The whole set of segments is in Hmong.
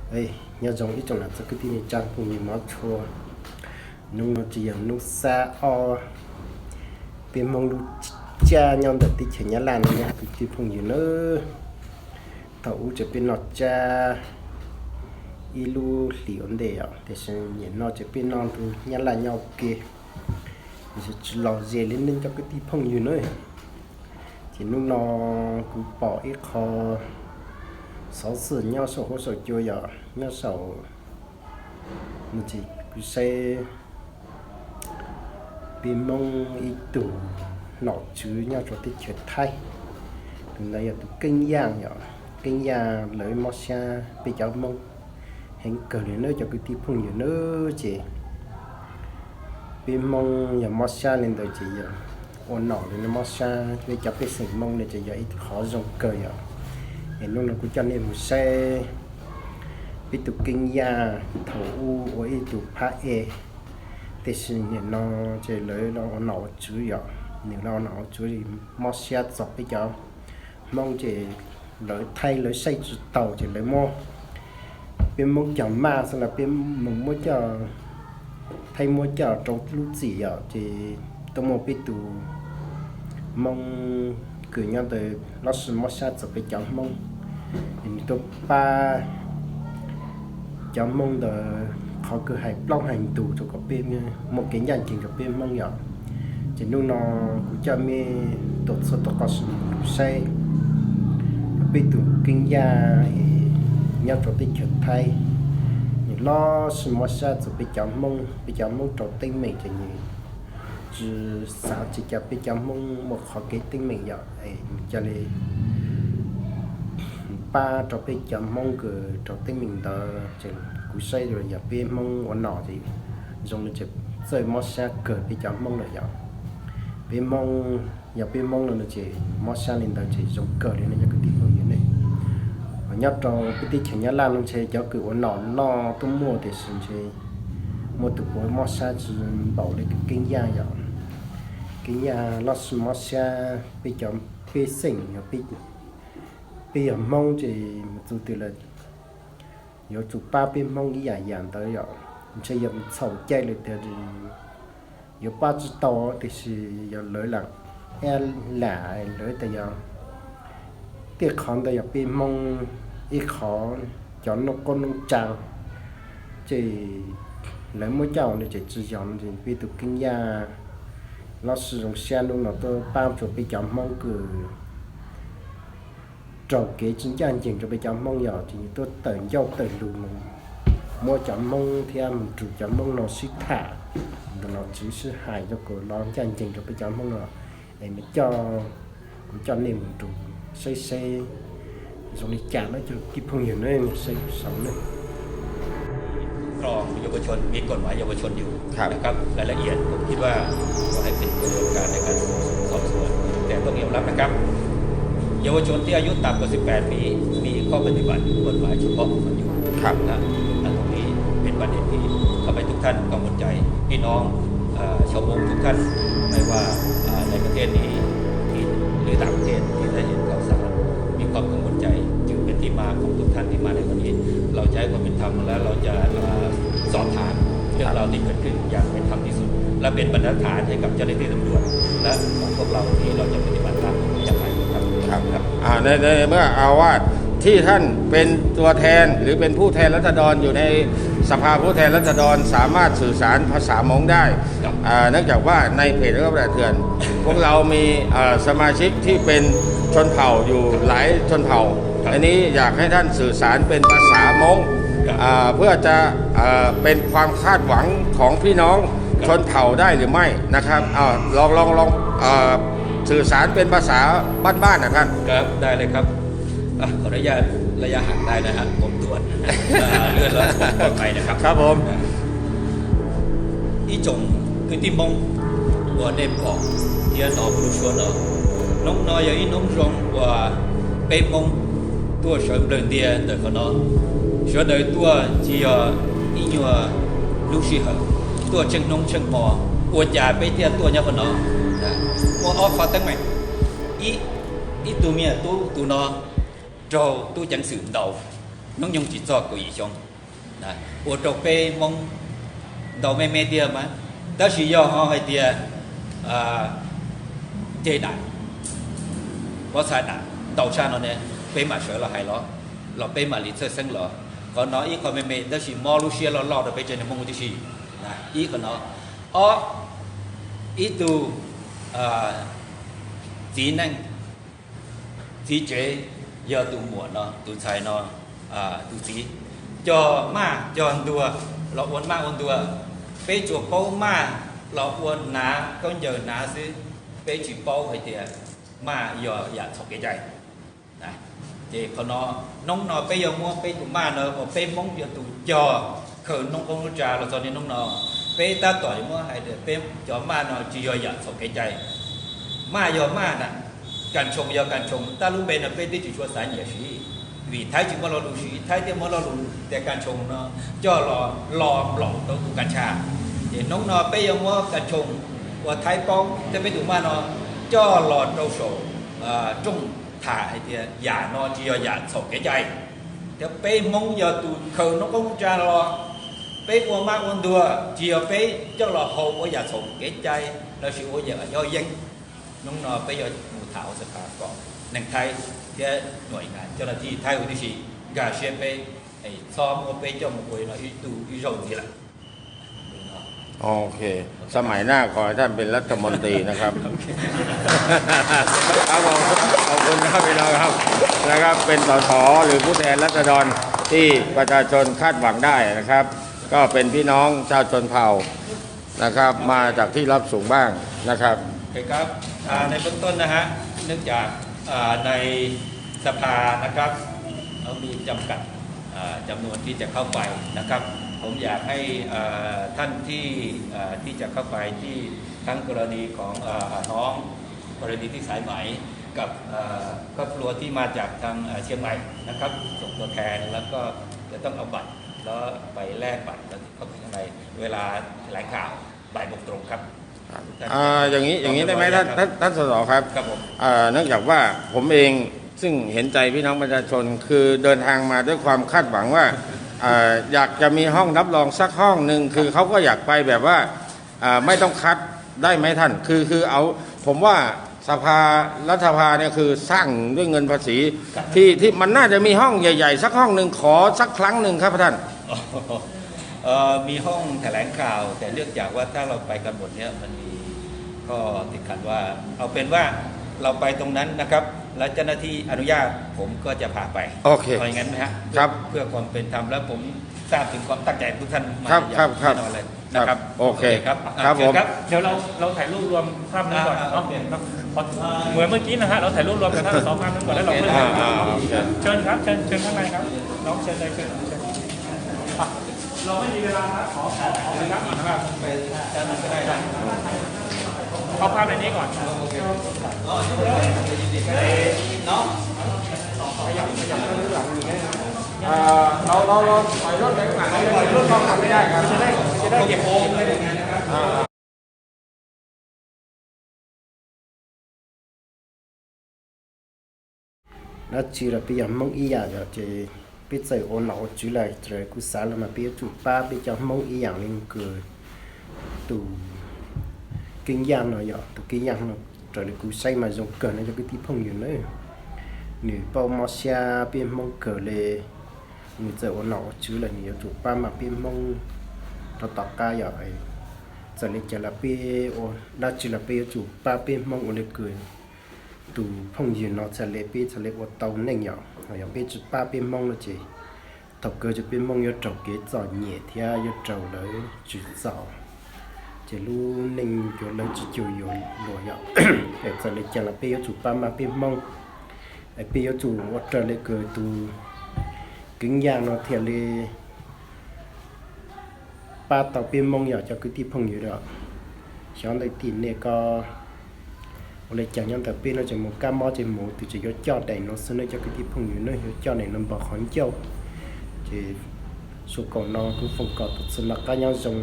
Ej, nyob zoo ib tsoom niam txiv kwv tij neej tsa phooj ywg mov tshua. Hnub no tsis yog hnub xab ob, peb Hmoob lub caij nyob ntawm teb chaws Nyab Laj no nyob kwv tij phooj ywg nawb. Thaum ub ces peb noj tsab ib lub hlis ua ntej os, tiam sis nim no ces peb noj ntu Nyab Laj nyob ua ke, tsis los ze li nej cov kwv tij phooj ywg nawb. Ces hnub no kuv pom ib qho xov xwm nyob saum huab saum cua yom, nyob saum no ces kuv saib peb Hmoob ib tug nom tswv nyob rau teb chaws Thaib, tus ntawd yog tus Keeb Yaj yom. Keeb Yaj lawv mob sab peb cov Hmoob heev kawg li nawb cov kwv tij phooj ywg nawb. Ces peb Hmoob yog mob sab li ntawd ces yog ua nom li no mob sab, peb cov pej xeem Hmoob no ces yog ib qho zoo kawg yom. Es hnub no kuv coj nej mus saib peb tus Keeb Yaj thaum ub ua ib tug phab ej, tiam sis nim no ces lawv los ua nom ua tswv yom, nws los ua nom ua tswv mob sab txog peb cov Hmoob ces lawv thaij lawv saib tsis taus ces lawv muab peb Hmoob cog maj xwb los peb mus muab coj, thaij muab coj rau lub txim yom, ces tuaj muaj peb tus Hmoob kws nyob ntawd los sis mob sab txog peb cov Hmoob, es nws tuaj pab cov Hmoob ntawd qhov kws hais plaub hais ntug rau kom peb muaj kev ncaj ncees rau peb Hmoob yom. Ces hnub no kuv coj mej tuaj txhua txhua qhov sim mus saib peb tus Keeb Yaj es nyob rau teb chaws Thaib, nws los sis mob sab txog peb cov Hmoob, peb cov Hmoob rau teeb meem ces nws tsis xav tsis coj peb cov Hmoob muaj qhov kev teeb meem yom, es nws cia li pab rau peb cov Hmoob kws rau teeb meem ntawd ces kuv saib yog peb Hmoob ua nom ces zoo li ces txawj mob sab kawg peb cov Hmoob lawm yom. Peb Hmoob, yog peb Hmoob no ces mob sab li ntawd ces zoo kawg li no cov kwv tij phooj ywg ne. Nyob rau peb teb chaws Nyab Laj no ntshe cov kws ua nom loj tuaj muaj tiam sis ntshe muaj tus puav mob sab tsis npaum li tus Keeb Yaj yom. Keeb Yaj los sis mob sab peb cov pej xeem, peb yog Hmoob ces mus txog twg los yuav tsum pab peb Hmoob ib yam yam ntawd yom. Ntshe yog mus txhaum caij lawm tiag yuav pab tsis tau, tiam sis yog lawv lam, lam lawv tas yog tej qhov ntawd yog peb Hmoob ib qhov cov noob qoob noob tsaa, ces lawv muab coj ua li ces tsis yog li peb tus Keeb Yaj los sis zoo siab hnub no tuaj pab rau peb cov Hmoob kws raug kev tsis ncaj ncees rau peb cov Hmoob yom, ces nws tuaj tawm ncauj tawm lug mus muab cov Hmoob thiab mus rub cov Hmoob no sib tham, ntawm no tsis sib hais rau kom los ncaj ncees rau peb cov Hmoob no, es nws coj, kuv coj nej mus rub saib seb zoo li cas na cov kwv tij phooj ywg ne, saib saud ne. กรองเยาวชน มีกฎหมายเยาวชนอยู่ ครับ นะครับ รายละเอียดผมคิดว่าขอให้เป็นกระบวนการในการสอบสวน แต่ต้องยอมรับนะครับ เยาวชนที่อายุต่ำกว่า สิบแปด ปี มีข้อปฏิบัติกฎหมายเฉพาะของมันอยู่ ครับ นะ อันตรงนี้เป็นประเด็นที่ทำให้ทุกท่านกังวลใจ พี่น้อง เอ่อ ชาวมงทุกท่าน ไม่ว่า เอ่อ ในประเทศนี้ที่ หรือต่างประเทศที่ได้เห็นข่าวสาร มีความกังวลใจ จึงเป็นที่มาของทุกท่านที่มาในวันนี้ เราจะให้ความเป็นธรรมและเราจะ เอ่อ สอบถามเรื่องราวที่เกิดขึ้นอย่างเป็นธรรมที่สุด และเป็นบรรทัดฐานให้กับเจ้าหน้าที่ตำรวจ และของพวกเราที่เราจะปฏิบัติตามอย่างไรครับ ครับ ครับ อ่า ใน ในเมื่อเอาว่าที่ท่านเป็นตัวแทนหรือเป็นผู้แทนราษฎรอยู่ในสภาผู้แทนราษฎรสามารถสื่อสารภาษามงได้ ครับ อ่า เนื่องจากว่าในเพจเรื่องแปลเถื่อน พวกเรามี เอ่อ สมาชิกที่เป็นชนเผ่าอยู่หลายชนเผ่า ครับ อันนี้อยากให้ท่านสื่อสารเป็นภาษามง ครับ อ่า เพื่อจะ เอ่อ เป็นความคาดหวังของพี่น้อง ครับ ชนเผ่าได้หรือไม่นะครับ อ่า ลอง ลอง ลอง เอ่อ สื่อสารเป็นภาษาบ้านๆ นะครับ ครับ ได้เลยครับ อ่ะ ขออนุญาตระยะห่างได้นะฮะ ผมตรวจ เอ่อ เลือดแล้วผมปลอดภัยนะครับ ครับผม Ib tsoom kwv tij Hmoob uas nej pom thiab hnov kuv lub suab no, hnub no yog ib hnub zoo uas peb Hmoob tuaj sawv nplawg ntiag ntawm qhov no. Sawv daws tuaj tsis yog ib nyuag lub sij hawm, tuaj tsheej hnub tsheej hmo, ua cas peb thiaj tuaj nyob qhov no? Muaj ob qhov teeb meem. Ib, ib tug me nyuam tub tus no raug tub ceev xwm ntaus, Hnub nyoog tsis txog kaum yim xyoo, ua rau peb Hmoob ntau me me tiag mas, tab sis yog ho hais tias ceg dam, pob txha dam ntau tshaj no ne, peb mam sawv los hais los, los peb mam li txhawj xeeb los. Qhov no ib qho me me tab sis mob lub siab loj loj rau peb tsev neeg Hmoob tib si. Ib qho no. Ob, ib tug txiv neej, txiv tsev, yog tus muam no, tus ntxhais no, tus txiv, cog maj cog ntuag los ua maj ua ntuag. Peb tsuas paub maj los ua hnav khaub ncaws hnav xwb, peb tsis paub hais tias maj yog yam txhaum kev cai. Ces qhov no, hnub no peb yuav muab peb tus maj no uas peb Hmoob yog tus cog khaws noob qoob noob tsa los txog niaj hnub no, peb tab tom yuav muab hais tias peb cov maj no tsis yog yam txhaum kev cai. Maj yog maj na, kas tshoo yog kas tshoo, tab lub npe no peb twb tsis tshua xav nyiam siv, vim Thaib tsis muaj lo lus siv, Thaib thiaj muab lo lus tias kas tshoo no coj los los nplaum rau tus kas tsha. Ces hnub no peb yuav muab kas tshoo uas Thaib paub thiab peb tus maj no coj los rau saum rooj tham hais tias yam no tsis yog yam txhaum kev cai. Thiab peb Hmoob yog tus khaws noob qoob noob tsa los, peb ua maj ua ntuag tsis yog peb coj los haus ua yam txhaum kev cai lossis ua yam yooj yim. Hnub no peb yuav mus tham hauv xab phas kom neeg Thaib thiab nuam coj los thij Thaib huv tib si nkag siab peb, txhob muab peb coj mus ua li no ib tug ib zaug ntxiv lawm. สมัยหน้าขอให้ท่านเป็นรัฐมนตรีนะครับ ครับผม ขอบคุณครับพี่น้องครับ นะครับ เป็นสส หรือผู้แทนราษฎรที่ประชาชนคาดหวังได้นะครับ ก็เป็นพี่น้องชาวชนเผ่านะครับ มาจากที่ราบสูงบ้างนะครับ โอเคครับ อ่า ในเบื้องต้นนะฮะ เนื่องจาก อ่า ในสภานะครับ เขามีจำกัด อ่า จำนวนที่จะเข้าไปนะครับ ผมอยากให้ อ่า ท่านที่ อ่า ที่จะเข้าไปที่ทั้งกรณีของ อ่า น้องกรณีที่สายไหม กับ อ่า ครอบครัวที่มาจากทาง อ่า เชียงใหม่นะครับ ส่งตัวแทนแล้วก็จะต้องเอาบัตร แล้วไปแลกบัตรแล้วเข้าไปข้างใน เวลาแถลงข่าวบ่ายโมงตรงครับ อ่า อย่างนี้ อย่างนี้ได้ไหมท่าน ท่าน ท่าน สส ครับ ครับผม อ่า เนื่องจากว่าผมเองซึ่งเห็นใจพี่น้องประชาชน คือเดินทางมาด้วยความคาดหวังว่า อ่า อยากจะมีห้องรับรองสักห้องหนึ่ง คือเขาก็อยากไปแบบว่า อ่า ไม่ต้องคัด ได้ไหมท่าน คือ คือเอา ผมว่าสภา รัฐสภาเนี่ยคือสร้างด้วยเงินภาษี ที่ ที่มันน่าจะมีห้องใหญ่ๆ สักห้องหนึ่ง ขอสักครั้งหนึ่งครับท่าน เอ่อ มีห้องแถลงข่าว แต่เนื่องจากว่าถ้าเราไปกันหมดเนี่ย มันมีข้อติดขัดว่า เอาเป็นว่าเราไปตรงนั้นนะครับ แล้วเจ้าหน้าที่อนุญาต ผมก็จะพาไป โอเค เอาอย่างนั้นไหมฮะ ครับ เพื่อความเป็นธรรม แล้วผมทราบถึงความตั้งใจของทุกท่านมา ครับ อย่าง ครับ ครับ แน่นอนเลยนะครับ ครับ โอเค โอเคครับ ครับ เชิญครับ ผม เดี๋ยวเรา เราถ่ายรูปรวมภาพนั้นก่อน อ่า เนาะ โอเค ครับ ขอ เหมือนเมื่อกี้นะฮะ เราถ่ายรูปรวมกับท่าน สอง ภาพนั้นก่อน แล้วเราค่อย อ่า อ่า โอเค เชิญครับ เชิญ เชิญข้างในครับ น้องเชิญเลย เชิญ เชิญ อ่ะ เราไม่มีเวลาครับ ขอ ขอ ขออนุญาตก่อนนะครับ เข้าภาพในนี้ก่อน เอ่อ เรา เรา เราถอยร่นไปข้างหลังนิดนึง ร่นป้องกันไม่ได้ครับ จะได้ จะได้เก็บมุม อ่า Dab tsi los peb yog Hmoob ib yam yom, ces peb txawm ua nom ua tswv lawm, raws li kuv xav los mas peb yuav tsum pab peb cov Hmoob ib yam li kws tus Keeb Yaj no yom, tus Keeb Yaj no raws li kuv saib mas zoo kawg no cov kwv tij phooj ywg nawb. Nws paub mob siab peb Hmoob kawg li, nws txawm ua nom ua tswv lawm nws yuav tsum pab mas peb Hmoob rau tom qab yom. Txawm li cas los peb ua dab tsi los peb yuav tsum pab peb Hmoob ua li kws tus phooj ywg no txhaj li peb txhaj li ua tau neej yom. Yog peb tsis pab peb Hmoob no ces thaum kawg ces peb Hmoob yuav raug kev txom nyem thiab yuav raug lawv tsim txom, ces lub neej yuav lawv tsis cuag yuav luag yom. Es txawm li cas los peb yuav tsum pab mas peb Hmoob, es peb yuav tsum ua raws li kws tus Keeb Yaj no thiaj li pab tau peb Hmoob yom cov kwv tij phooj ywg. Xyov ntawm tim nej ko ua li cas, nyob ntawm peb no ces mus kab mob ces mus, tus tseem yuav coj daim no xwb nawb cov kwv tij phooj ywg, yuav coj daim no npog qhov ncauj. Ces xyoo kaum no kuv foom kom tus txhua noj qab nyob zoo,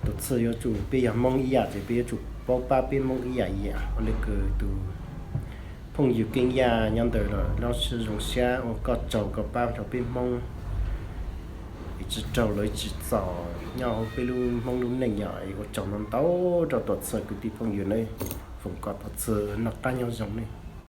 tus txhua yuav tsum, peb yog Hmoob ib yam ces peb yuav tsum paub pab peb Hmoob ib yam yam ua li kws tus Phooj ywg Keeb Yaj nyob ntawd los zoo siab ua koj tsaug koj pab rau peb Hmoob es tsis raug lawv tsim txom nyob hauv peb lub Hmoob lub neej yom. Ua tsaug ntau ntau rau tuam txhua kwv tij phooj ywg nawb. Foom kom tuam txhua noj qab nyob zoo nawb.